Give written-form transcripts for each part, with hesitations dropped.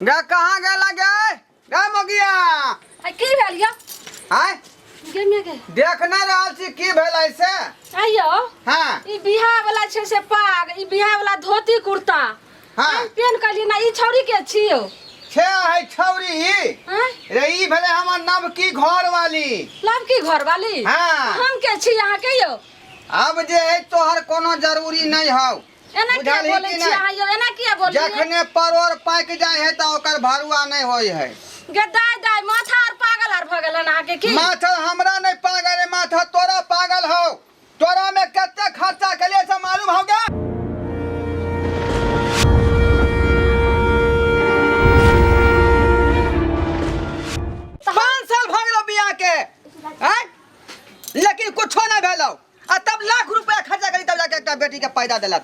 गे कहाँ गेला गे गे मोगिया? आ की भेल यौ? आय। गे मे गे। देख नहि रहल छी की भेल ऐसे? आइयो। हाँ। ई बियाह वाला छै से पाग, ई बियाह वाला धोती कुर्ता। हाँ। हम पेन कहली ना ई छौरी के छियो। छे है छौरी ई। आँय? रे ई भेलै हमर नवकी घर वाली। नवकी घर वाली? हाँ। हम के छी अहाँ के यौ? अब जे है तोहर कोनो जरूरी नहीं हौ। एना किया बुझलही बोलै कि छी नहि? अहाँ यौ? एना किया बोलै? जखने परोड़ पाकि जाइ है तऽ ओकर भरुआ नहि होइ है। गे दाय दाय, माथा आर पागल आर भऽ गेलन अहाँके की? माथा हमरा नहि पागल है, माथा तोरा पागल हौ। तोरा में कते खर्चा केलिए से मालूम हो गे? 5 साल भऽ गेलो बियाह के, आँय? लेकिन कुछो नहि भेलौ आ तब लाख रुपया खर्चा करी तब जाके एकटा बेटी के पैदा देलक।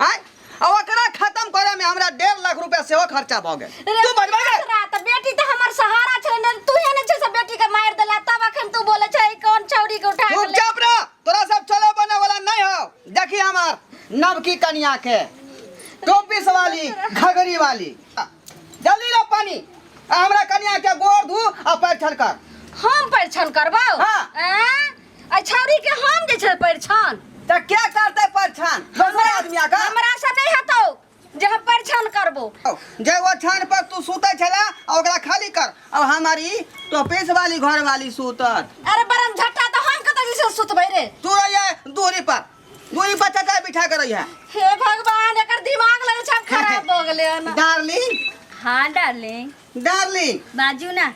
आँय, आ ओकरा खत्म करे में हमरा 1.5 लाख रुपया सेहो खर्चा भऽ गेल। रे तू बजबै गे? बकरा, तऽ बेटी तऽ हमर सहारा छलै ने, तू ने छै से बेटी के मारि देला, तब अखन तू बोले छै कोन छौरी के उठा के ले। चुपचाप रह, तोरा सब चले बने वाला नहीं हो। देखी हमार नवकी कनिया के टोपीस वाली घघरी वाली, जल्दी ला पानी आ हमरा कनिया के गोर धू आ पैर छलकर। हम परिछन करबौ? हाँ। ऐं? आ छौरी के हम जे छै परिछन। तऽ के करतै परिछन? दोसर आदमी आके? हमरा से नहीं हेतौ जे हम परिछन करबो। जे ओछान पर तू सुतै छला आ ओकरा खाली कर, अब हमारी टोपीस वाली घर वाली सुतत। अरे बरम झट्टा, तऽ हम कतऽ जे छै सुतबै रे? तू रहिए दूरी पर, दूरी पर चटाई बिछा के रहिए। हे भगवान, एकर दिमाग लगे छै आब खराब भऽ गेलै हन। डार्लिंग। हाँ डार्लिंग। डार्लिंग। बाजू ना।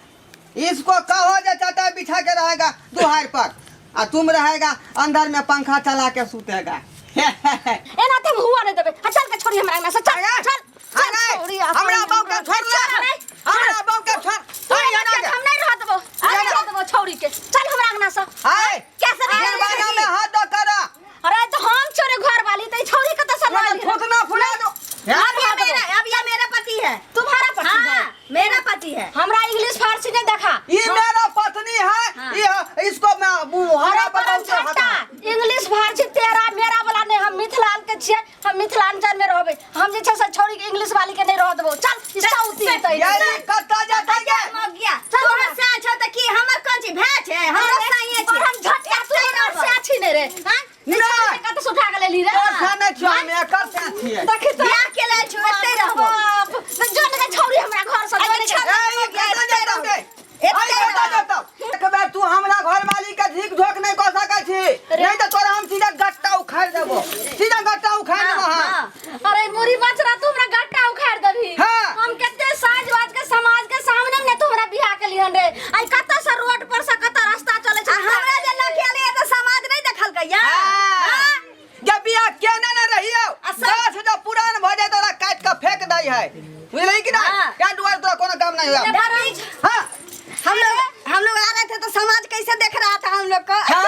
इसको कहो जे चटाई बिछा के रहेगा दुहार पर आ तुम रहेगा अंदर में पंखा चला के सुतेगा। एना त हम हुआ नहीं देबै। आ चल के छोड़ी हमरा अंगना से, चल। आगे। चल चल। आगे। छोड़ी अपन हमरा बाप के छोड़ ले। चल, अरे। हमरा बाप के छोड़। तू आय, एना एना के के। हम नहीं रह देबो, नहीं रह देबो छोड़ी के। चल हमरा अंगना से। आय। कैसे रह दरवाजा देबी? में हाथ दो करा। अरे तो हम छोड़े घर वाली त ई छोड़ी कत से थोड़ा लाली? थोतना फुला दो। अब ये मेरा, अब ये मेरा पति है। तुम्हारा पति हाँ, है? मेरा पति है। हमरा इंग्लिश फारसी नहीं देखा। ये मेरा पत्नी है। हाँ। ये इसको मैं मुहारा अरे पर परम झट्टा, इंग्लिश फारसी तेरा मेरा वाला नहीं। हम मिथिलांचल के छियै, हम मिथिलांचल में रहबै। हम जे छै से छोड़ी के इंग्लिश वाली के नहीं रह देबो। चल इसका उती हेतै। ये कत्ता जाता है? मगिया। चल। तोहर से छौ त की हमर कोन छी भै छै? हमरो साइए छै। परम झट्टा, तू हमर से छी ने रे? हां? नहि। कत से उठा के लेली रे? तोर से नहि छियौ, हम एकर से छियै। देखी तो। बियाह के लेल छौ, एतै रहबो। बाप, जो ने छौरी हमरा घर से अरे जो ने। छौरी। ए, ई कत्ता जेतौ गे? एतै ऐ, कत्ता रहबो। जेतौ? एक बेर तू हमरा घरवाली के झीक झोक नहि कऽ सकै छी, नहीं तऽ तोरा हम सीधा गट्टा उखाड़ि देबो, सीधा गट्टा उखाड़ि देबो। हाँ। हाँ। अरे मुरी बचरा, तू हमरा गट्टा उखाड़ देबही? हाँ। हम कते साज वाज के समाज के सामने में तू हमरा बियाह के लिहन रे। आई कत से रोड पर से कत रास्ता चले छै। आ हमरा जे लऽ के एलैया तऽ समाज नहि देखलकै या? हाँ। जब बियाह केने ने रहियौ, गाछ जब पुरान भऽ जाय तऽ ओकरा काटि कऽ फेंक दै है, बुझलही कि नहि? हाँ। तें दुआरे तोरा कोनो काम नहि हुआ। हाँ। हम लोग आ रहे थे तो समाज कैसे देख रहा था हम लोग को? हाँ,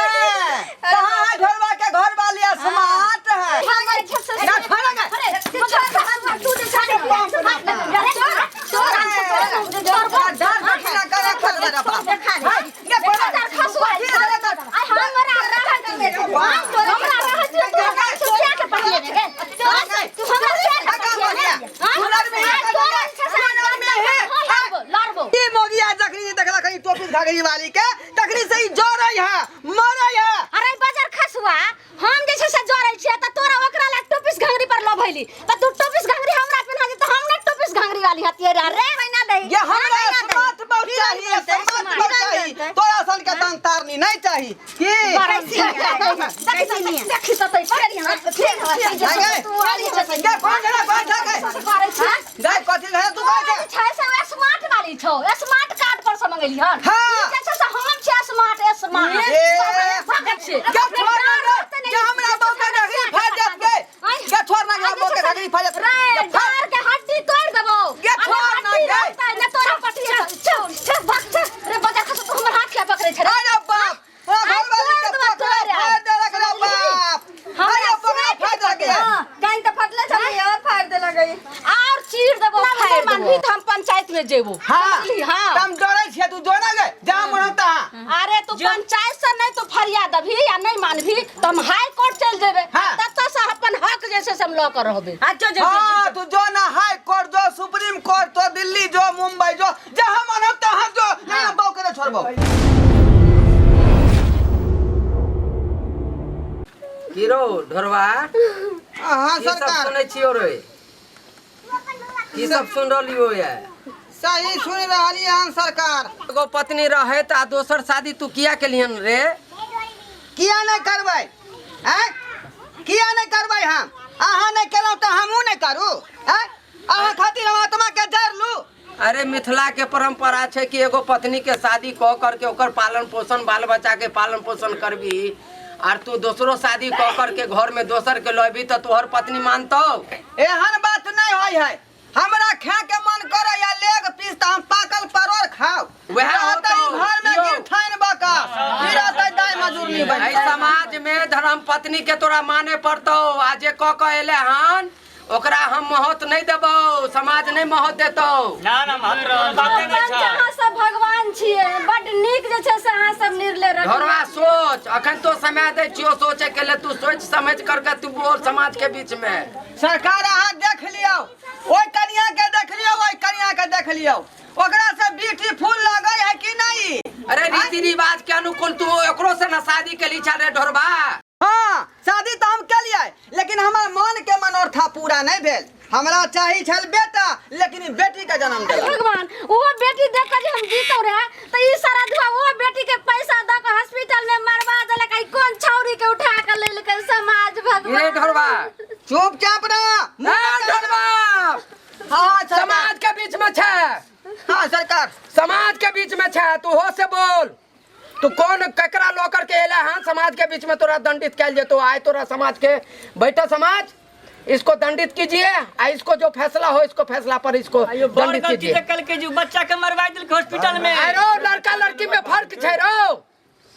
कहाँ है घरवा के घर वाली? स्मार्ट है ना, छोड़ो ना। तू जे छाड़े डर दक्षिणा करे खल बड़ा बाप। हाँ, ये बड़ा कथी करे कर? ई मोगिया जखनी देखला कहीं टोपी घाघरी वाली के, तखनी से ई जरै है, मरै है। अरे बाजार खसुआ, हम जे छै से जरै छियै त तोरा ओकरा लग टोपिस घंगरी पर लभैली त तू टोपिस घंगरी हमरा पिन्हा दे त हम ने टोपिस घंगरी वाली हतियै रे। अरे महीना दही। ये हमरा स्मार्ट बहुत चाहिए, स्मार्ट बहुत चाहिए। तोरा सन के दान तारनी नहीं चाहिए की। देखी त तै फेर तू वाली छै। गे कौन झगड़ा कौन झगड़ा करै छी। गे कथी झगड़ा तू करै छै? छै से स्मार्ट वाली छौ, स्मार्ट कार्ड पर से मंगेली हन। हाँ। ई जे छै से हम छियै स्मार्ट, स्मार्ट। ए। भगत छी। गे छोड़ ना रे, गे हमरा बाप के घघरी फाड़ देत गे। गे छोड़ ना, हमरा बाप के घघरी फाड़ देत। रे गे फाड़। डार के हड्डी तोड़ देबो। गे छोड़ ना हड्डी गे। रहतै ने तोरा पटिया। चल चल भाग चल रे बजा खस, तू हमर हाथ किया पकड़ै छै रे? अरे बाप, तोरा आइ घरवाली के तोड़ देबो, पकड़ा तोड़। फाड़ देलक रे बाप। हमरा अरे पकड़ा फाड़ देलक गे। हाँ, कहीं तो फटले छलै और फाड़ देलक गई। और चीर देबो, फाड़ देबो। हम पंचायत में जेबो। हाँ। समझली? हाँ। त हम डरै छियै, तू जो ना गे, जहाँ मन होता। अरे तू पंचायत से नहीं तू फरियाद अभी या नहीं मानभी तो हम हाई कोर्ट चल जेबे। हाँ। तब से अपन हक जैसे से हम लऽ के रहबे। अच्छा जो हाँ, तू जो ना हाई कोर्ट जो, सुप्रीम कोर्ट जो, दिल्ली जो, मुंबई जो, जहाँ मन होता तहाँ जो। नहीं हम बहू के नहीं छोड़बो। की रौ ढोरवा? हाँ की सब सरकार। सुनै छियो रे? की सब सुन रहलियो ये? सही सुन रहली हन सरकार। एगो पत्नी रहे त आ दोसर शादी तू किया केलिहन रे? किया नहीं करबै? आँय, किया नहीं करबै हम? अहाँ नहीं केलहुँ तऽ हमहूँ नहीं करू? आँय, अहाँ खातिर हम आत्मा के जड़ लू? अरे मिथिला के परंपरा छै कि एगो पत्नी के शादी कऽ करके ओकर पालन पोषण, बाल बच्चा के पालन पोषण करबी, आर तू दोसरो शादी कऽ करके घर में दोसर के लबी तऽ तोहर पत्नी मानतौ? एहन बात नहीं होय है। हमरा खाए के मन करे या लेग पीस तऽ हम पाकल परोड़ खाउ। वएह रहतै होतौ, घर में यौ। गिरथाइन बका, फिर रहतै दाइ मजूरनी बनि। एहि समाज में धर्म पत्नी के तोरा माने पड़तौ, आ जे कऽ के एले हन ओकरा हम महत्व नहीं देबौ, समाज नहीं महत्व देतौ। ना ना, महत्व रहल बाते नहीं पंच छै। अहाँ सब भगवान छियै, बड नीक जे छै से अहाँ सब निर्णय रखबै। घरवा सोच, अखन तो समय दै छियो सोचे के लिए, तू सोच समझ करके तू बोल समाज के बीच में। सरकार अहाँ देख लियौ, ओहि कनिया के देख लियौ, ओहि कनिया के देख लियौ, ओकरा से ब्यूटीफुल लगै है कि नहीं? अरे रीति रिवाज के अनुकूल तू ओकरो से ना शादी के लीछा रे ढोरबा। हाँ, शादी तऽ हम केलियै, लेकिन हमर मन के मनोरथा पूरा नहीं भेल। हमरा चाही छल बेटा, लेकिन ई बेटी के जन्म देलक। भगवान, वो बेटी देख के जे हम जीतो रहे त ई सारा धुआ वो बेटी के पैसा द के हॉस्पिटल में मरवा देलक। ई कोन छौरी के उठा के लेलकै समाज? भगवान। रे ढोरबा, चुपचाप रह। ए ढोरबा। हाँ सरकार। समाज के बीच में छै। हाँ सरकार। समाज के बीच में छै, तू हो से बोल, तू कौन ककरा लो करके एला हन? समाज के बीच में तोरा दंडित कैल जेतो। आए तोरा समाज के बैठा, समाज इसको दंडित कीजिए, आ इसको जो फैसला हो इसको फैसला पर इसको आयो बड़ दंडित गलती कीजिए। तऽ कल के जो बच्चा के मरवा देलक हॉस्पिटल में। अरे लड़का लड़की में फर्क छै रो।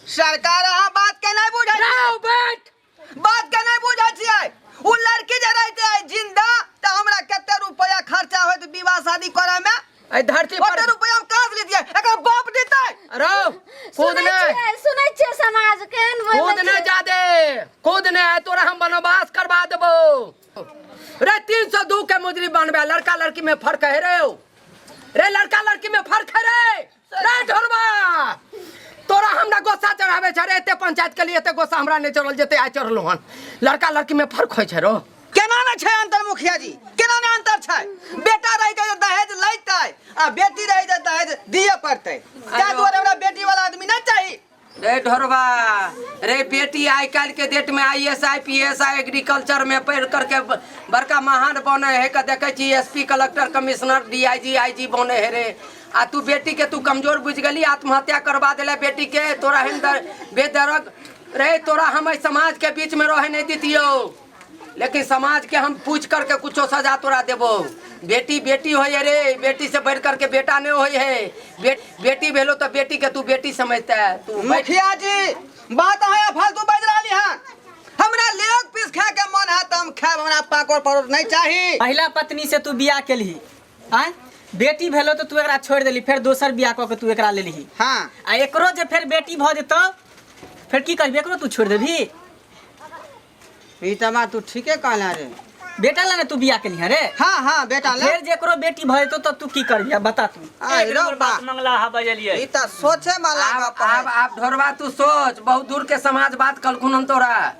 सरकार अहाँ बात के नहीं बुझै छियै। रौ बैठ। बात के नहीं बुझै छियै। उ लड़की जे रहते है जिंदा तऽ हमरा कते रुपया खर्चा होइत विवाह शादी करे में? एहि धरती पर ओते रुपया हम कहाँ से लेतियै? एकर बाप देतै? रौ कूद सुनै ने छियै, सुनै छियै समाज केहन बोलै कूद ने छै? जादे कूद ने, आइ तोरा हम वनवास करवा देबो रे। 302 के मुजरी बनबे, लड़का लड़की में फर्क है रे रे, लड़का लड़की में फर्क है रे। रे ढोलबा, तोरा हमरा गुस्सा चढ़ावे छै रे? एते पंचायत के लिए एते गुस्सा हमरा नहीं चढ़ल जेते आइ चढ़लो हन। लड़का लड़की में फर्क होइ छै रो। केना ने छै अंतर मुखिया जी, केना ने अंतर छै? बेटा रहितै तऽ दहेज लैतै, आ बेटी रहितै दहेज दिए पड़तै। ताहि दुआरे हमरा बेटी वाला आदमी नहि चाही। रे ढोरबा रे, बेटी आइ काल्हि के डेट में I S, I P S, I agriculture में पढ़ करके बड़का महान बने है के देखै छी, S P, collector, commissioner, D I G, I G बने है रे, आ तू बेटी के तू कमजोर बुझि गेली, आत्महत्या करवा देले बेटी के। तोरा हम बेदरग रे, तोरा हम एहि समाज के बीच में रहे नहीं दितियौ, लेकिन समाज के हम पूछ करके कुछो सजा तोरा देबो। बेटी बेटी होइ है रे, बेटी से बढ़ करके बेटा नहीं होइ है। बेटी भेलो तो बेटी के तू बेटी समझता है तू बैठ। मुखिया जी, बात अहाँ फालतू बाजि रहली हन। हमरा लेग पीस खाए के मन है तऽ हम खायब, हमरा पाकड़ परोड़ नहीं चाही। पहिला पत्नी से तू बियाह केलही, आँय, बेटी भेलो तो तू एकरा छोड़ि देली, फेर दोसर बियाह कऽ के तू एकरा लेलही। हाँ। आ एकरो जे फेर बेटी भऽ जेतौ, फेर की करबी? एकरो तू छोड़ि देबही? ई तऽ बात तू ठीके कहला रे। बेटा ला ने तू बियाह केलही रे? हाँ हाँ, बेटा ला। फेर जे एकरो बेटी भऽ जेतौ तब तू की करबी? आब बता तू। आइ एक रौ नंबर बा, बात मंगला हा बजलियै। ई तऽ सोचे वाला आब गप है। आब आब ढोरबा तू सोच, बहुत दूर के समाज बात कलखुन हम तोरा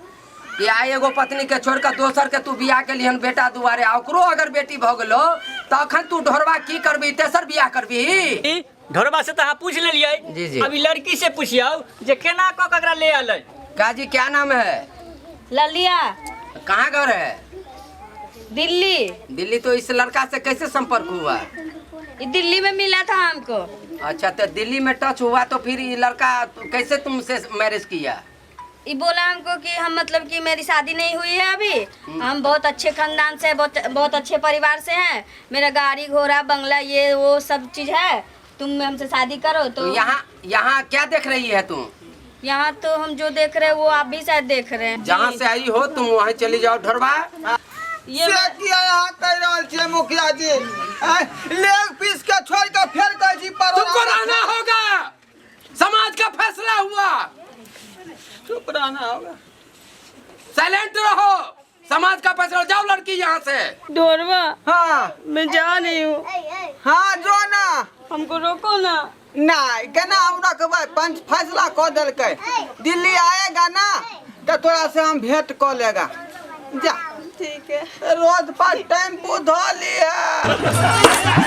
कि आइ एगो पत्नी के छोड़ के दोसर के तू बियाह के लिहन बेटा दुआरे, आ ओकरो अगर बेटी भऽ गेलो तऽ अखन तू ढोरबा की करबी? तेसर बियाह करबी? ई ढोरबा से तऽ अहाँ पूछ लेलियै। जी, जी। अभी लड़की से पूछियौ जे केना कऽ के एकरा ले अलै। काजी, क्या नाम है? ललिया। कहाँ घर है? दिल्ली। दिल्ली। तो इस लड़का से कैसे संपर्क हुआ? ये दिल्ली में मिला था हमको। अच्छा, तो दिल्ली में टच हुआ तो फिर ये लड़का कैसे तुमसे मैरिज किया? ये बोला हमको कि हम मतलब कि मेरी शादी नहीं हुई है अभी, हम बहुत अच्छे खानदान से, बहुत बहुत अच्छे परिवार से हैं, मेरा गाड़ी घोड़ा बंगला ये वो सब चीज़ है, तुम हमसे शादी करो। तो तो यहाँ यहाँ क्या देख रही है तुम? यहाँ तो हम जो देख रहे हैं वो आप भी शायद देख रहे हैं। जहाँ से आई हो तुम वहीं चली जाओ ढोरबा। ये से किया यहाँ कहि रहल छियै मुखिया जी? आँय, लेग पीस समाज का फैसला। जाओ लड़की यहाँ से। ढोरवा हाँ मैं जा रही हूँ। हाँ जो ना। हमको रोको ना। नहीं केना हम रखबै, पंच फैसला कऽ देलकै, दिल्ली आएगा ना तो तोरा से हम भेंट कऽ लेगा। जा ठीक है। रोड पर टेम्पू धो ली है।